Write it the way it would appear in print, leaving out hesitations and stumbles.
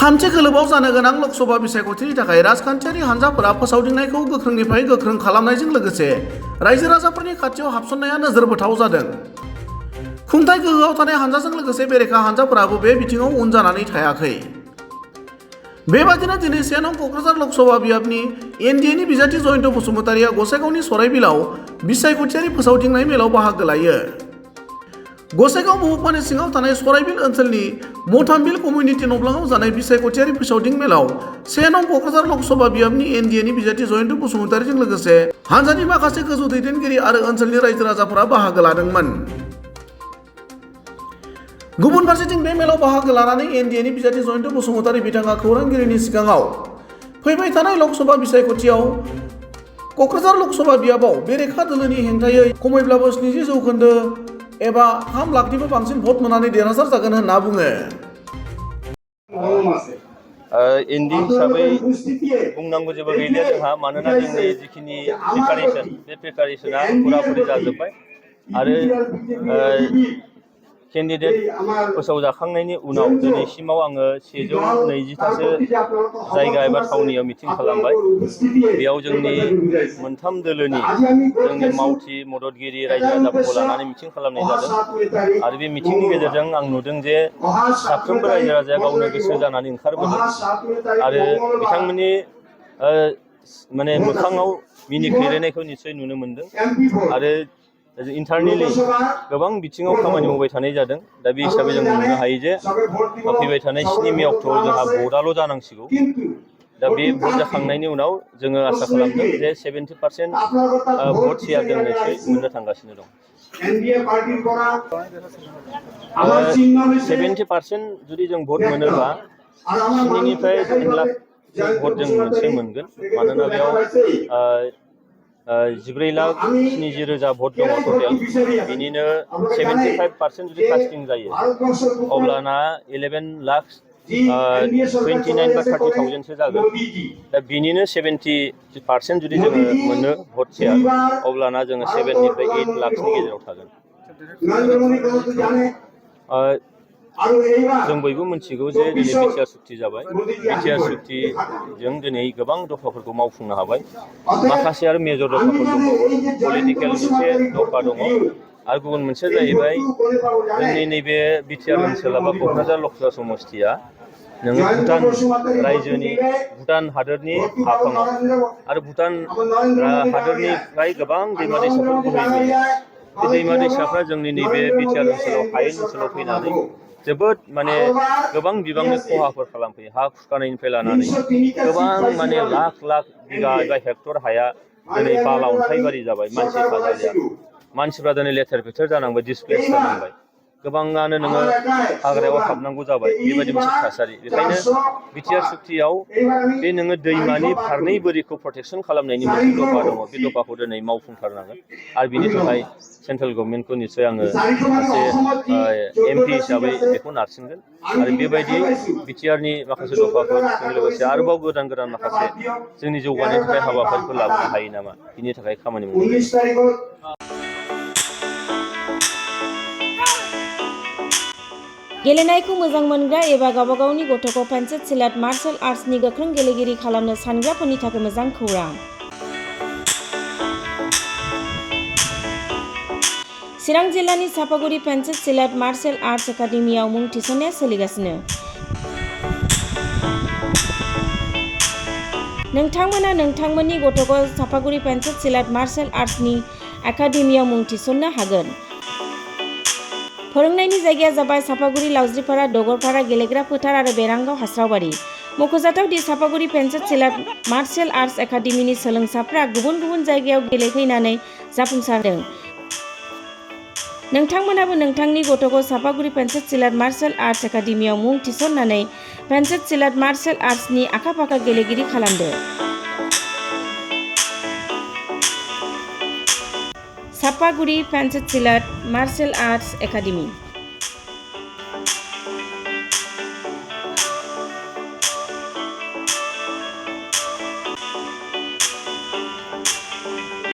थामथि खोलोबाव जानो गोनां लकसभा बिसायख'थिनि थाखाय राजखान्थियारि हान्जाफोरा फोसावदिंनायखौ गोख्रोंनिफ्राय गोख्रों खालामनायजों लोगोसे रायजो राजाफोरनि खाथियाव हाबसननाया नोजोर बोथाव जादों। खुंथाय गोहोआव थानाय हान्जाजों लोगोसे बेरेखा हान्जाफोराबो बे बिथिङाव उन जानानै थायाखै। बेबादिनो दिनै 1 नं क'क्राझार लकसभा बियाबनि एनडिएनि बिजाथि जयन्त बसुमतारिया गसाइगावनि सराइबिलाव बिसायख'थियारि फोसावदिंनाय मेलाव बाहागो लायो। गसाइगाव महकुमानि सिङाव थानाय सराइबिल ओनसोलनि मथामबिल कमिउनिटि नब्लाङाव जानाय बिसायख'थियारि फोसावदिं मेलाव 1 नं क'क्राझार लकसभा बियाबनि एनडिएनि बिजाथि जयन्त बसुमतारिजों लोगोसे हान्जानि माखासे गोजौ दैदेनगिरि आरो ओनसोलनि रायजो राजाफोरा बाहागो लादोंमोन। गुबुन फारसेथिं बे मेलाव बाहागो लानानै एनडिएनि बिजाथि जयन्त बसुमतारि बिथाङा खौरांगिरिनि सिगाङाव फैबाय थानाय लकसभा बिसायख'थियाव क'क्राझार लकसभा बियाबाव बेरेखा दोलोनि हेंथायै खमैब्लाबो 70% एबा 3 लाखनिबो बांसिन भट मोननानै देरहासार जागोन होनना बुङो। एनडि हिसाबै बुंनांगौ जेबो गैलिया जोंहा, मानोना जोंनि जिखिनि प्रिपारेसन बे प्रिपारेसना फुराफुरि जाजोब्बाय आरो केन्डिडेट फोसावजाखांनायनि उनाव दिनैसिमाव आङो 120थासो जायगा एबा थावनियाव मिटिं खालामबाय। बेयाव जोंनि मोनथाम दोलोनि जोंनि मावथि मददगिरि रायजो राजाफोरखौ लानानै मिटिं खालामनाय जादों आरो बे मिटिंनि गेजेरजों आं नुदों जे साफ्रोमबो रायजो राजाया गावनो गोसो जानानै ओंखारबोदों आरो बिथांमोननि माने मोखाङाव मिनि खैरोनायखौ निस्सय नुनो मोनदों आरो इन्टारनेलि गोबां बिथिङाव खामानि मावबाय थानाय जादों। दा बे हिसाबै जों नुनो हायो जे फैबाय थानाय 7 मे अक्ट'आव जोंहा भटआल' जानांसिगौ। दा बे भट जाखांनायनि उनाव जोङो आसा खालामदों जे 70% भट शेयार जों निस्सय मोननो थांगासिनो दं। 70% जुदि जों भट मोनोबा 7निफ्राय 10 लाख भट जों मोनसे मोनगोन, मानोना बेयाव 14,70,000 भट दङ टटेल। बिनिनो 75% जुदि कास्टिं जायो अब्लाना 11,29,000 बा 30,000सो जागोन। दा बिनिनो 70% जुदि जोङो मोनो भट शेयार, अब्लाना जोङो 7निफ्राय 8 लाखनि गेजेराव थागोन। जों बयबो मिथिगौ जे दिनै बिटिआर सुक्ति जाबाय। बिटिआर सुक्तिजों दिनै गोबां दफाफोरखौ मावफुंनो हाबाय। माखासे आरो मेजर दफाफोर दंबावो। पलिटिकेल मोनसे दफा दङ आरो गुबुन मोनसेया जाहैबाय जोंनि नैबे बिटिआर ओनसोला बा क'क्राझार लकसभा समस्तिया नोङो भुटान रायजोनि भुटान हादोरनि हाफाङाव आरो भुटान हादोरनिफ्राय गोबां दैमा दैसाफोर बोहैबोयो। बे दैमा दैसाफ्रा जोंनि नैबे बिटिआर ओनसोलाव हायेन ओनसोलाव फैनानै जोबोद माने गोबां बिबांनि खहाफोर खालामफैयो। हा खुरखानायनिफ्राय लानानै गोबां माने लाख लाख बिगा एबा हेक्टर हाया दिनै बाला अन्थाइबारि जाबाय। मानसि थाजालिया, मानसिफ्रा दिनै लेथेर फेथेर जानांबाय, डिसप्लेस जानांबाय। गोबाङानो नोङो हाग्रायाव हाबनांगौ जाबाय, बेबायदि मोनसे थासारि। बेखायनो बिटिआर सुक्तियाव बे नोङो दैमानि फारनै बोरिखौ प्रटेकसन खालामनायनि मोनसे दफा दङ। बे दफाखौ दिनै मावफुंथारनांगोन आरो बिनि थाखाय सेन्ट्रेल गभर्नमेन्टखौ निस्सय आङो सासे MP हिसाबै बेखौ नारसिनगोन आरो बेबायदि बिटिआरनि माखासे दफाफोरजों लोगोसे आरोबाव गोदान गोदान माखासे जोंनि जौगानायनि थाखाय हाबाफारिफोर लाबोनो हायो नामा, बिनि थाखाय खामानि मावगोन। गेलेनायखौ मोजां मोनग्रा एबा गावबागावनि गथ'खौ पेन्सिल सिलाट मार्शल आर्ट्सनि गोख्रों गेलेगिरि खालामनो सानग्राफोरनि थाखाय मोजां खौरां। चिरां जिल्लानि चापागुरि पेन्सिल सिलाट मार्शल आर्ट्स एकाडेमियाव मुं थिसननाया सोलिगासिनो। नोंथांमोना नोंथांमोननि गथ'खौ चापागुरि पेन्सिल सिलाट मार्शल आर्ट्सनि एकाडेमियाव मुं थिसननो हागोन। फोरोंनायनि जायगाया जाबाय चापागुरि लावज्रिपारा दगरपारा गेलेग्रा फोथार आरो बेरांगाव हास्रावबारि। मख'जाथाव दि चापागुरि पेन्सिल सिलाट मार्शल आर्ट्स एकाडेमिनि सोलोंसाफ्रा गुबुन गुबुन जायगायाव गेलेहैनानै जाफुंसारदों। नोंथांमोनाबो नोंथांनि गथ'खौ चापागुरि पेन्सिल सिलाट मार्शल आर्ट्स एकाडेमियाव मुं थिसननानै पेन्सिल सिलाट मार्शल आर्ट्सनि आखा-फाखा गेलेगिरि खालामदो। चापागुरि पेन्सिल सिलाट मार्शल आर्ट्स एकाडेमि।